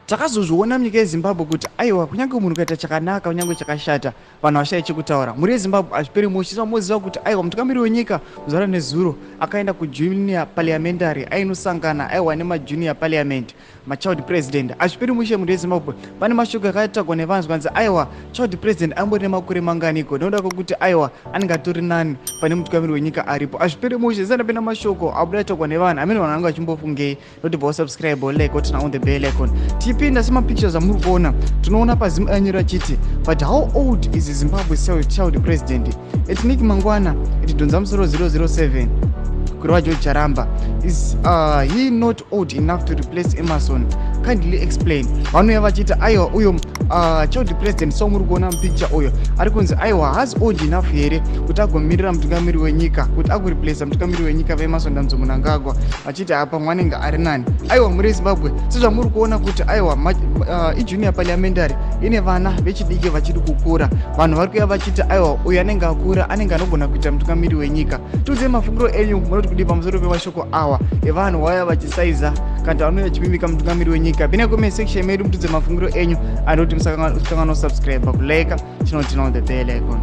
Takazozviona munyika yeZimbabwe kuti aiwa, kunyange munhu ukaita chakanaka, kunyange chakashata, vanhu vashaye chekutaura. Mhuri yeZimbabwe, hazviperi mushe. Moziva kuti aiwa, mutungamiri wenyika zuva nezuro akaenda kujunior parliamentary, ainosangana aiwa nemajunior parliament, machild president. Hazviperi mushe, mhuri yeZimbabwe. Pane mashoko akataurwa nevanhu, zvikanzi aiwa, child president ambori nemakore manganiko, nekuda kwekuti aiwa, anenge atori nani pane mutungamiri wenyika aripo. Hazviperi mushe. Zisandapinda mashoko abuda ataurwa nevanhu amene, vanhu vanenge vachimbofungei? Noti bva usubscribe, like, turn on the bell icon. Tipinda semapictures amuri kuona, tinoona pazimu anyora achiti, "But how old is Zimbabwe child president?" Ethnic Mangwana iti dhonza musoro 007, kureva George Charamba. "Is he not old enough to replace Emmerson? Kindly explain." Vanouya vachiti aiwa, uyo child president, so muri kuona mupicture uyo ari kunzi aiwa, haasi old enough here kuti agomirira mutungamiri wenyika, kuti agoreplaca mutungamiri wenyika vaEmmerson Dambudzo Mnangagwa, vachiti apa mwanenge ari nani. Aiwa, muri Zimbabwe, sezvamuri kuona kuti aiwa, ijunior parliamentary ine vana vechidiki vachiri kukura. Vanhu vari kuuya vachiti aiwa, uyu anenge akura, anenge anogona kuita mutungamiri wenyika. Tiudzei mafungiro enyu, munoti kudii pamusoro pemashoko awa evanhu vauya vachisaiza kana vanouya vachimimika mutungamiri wenyika? Pinai comment section medu, mutudze mafungiro enyu. Andoti musakanganwa subscribe, kulike, chinoturn on the bell icon.